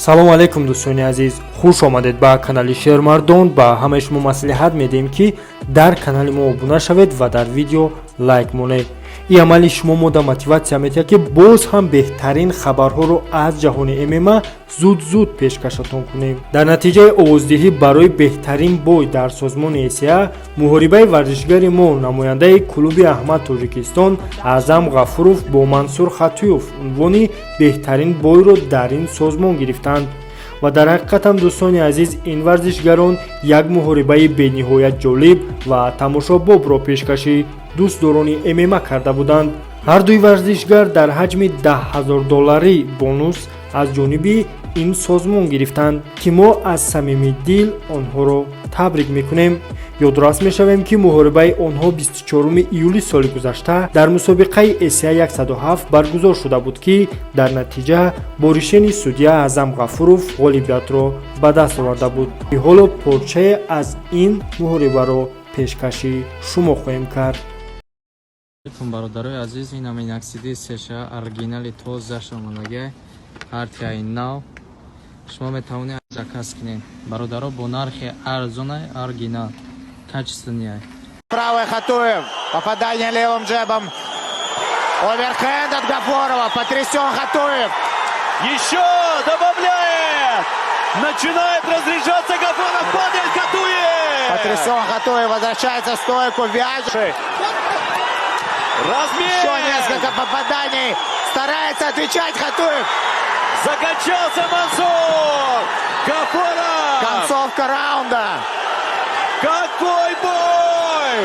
Салому алайкум, дӯстони азиз, хуш омадед ба канали Шермардон. Ба ҳамаи шумо маслиҳат медиҳем, ки дар канали мо обуна шавед ва дар видео лайк монед. Ин амали шумо мода мотиватсия медиҳад, ки боз ҳам беҳтарин хабарҳоро аз ҷаҳони ММА зуд-зуд пешкашатон кунем. Дар натиҷаи овоздиҳӣ барои беҳтарин бой дар созмони ACA, муҳорибаи варзишгари мо, намояндаи клуби Аҳмад Тоҷикистон Аъзам Ғафуров бо Мансур Хатуев унвони беҳтарин бойро дар ин созмон гирифтанд. Ва дар ҳақиқатам, дӯстони азиз, ин варзишгарон як муҳорибаи бениҳоят ҷолиб ва тамошобобро пешкаши дӯстдорони ММА карда буданд. Ҳардуи варзишгар дар ҳаҷми 10 000 долларӣ бонус аз ҷониби ин созмон гирифтанд, ки мо аз самими дил онҳоро табрик мекунем. Ёдрас мешавем, ки муҳорибаи онҳо 24 июли соли гузашта дар мусобиқаи ACA 107 баргузор шуда буд, ки дар натиҷа бо решении судья Аъзам Ғафуров ғолибиятро ба даст оварда буд. Ҳоло порчае аз ин муҳорибаро пешкаши шумо хоҳем кард. Алейкум, бародарои азиз, ин миноксидил сеша, оригинали тозаш омадагай, партияи нав. Шумо метавонед заказ кунед, бародаро, бо нархи арзонай, оригинал, качественный. Правый Хатуев. Попадание левым джебом. Оверхенд от Гафорова. Потрясен Хатуев. Еще добавляет! Начинает разряжаться Гафоров, падает Хатуев! Потрясен Хатуев. Возвращается в стойку. Вяжет. Размен! Еще несколько попаданий. Старается отвечать Хатуев. Закачался Мансур! Гафоров! Концовка раунда. Какой бой!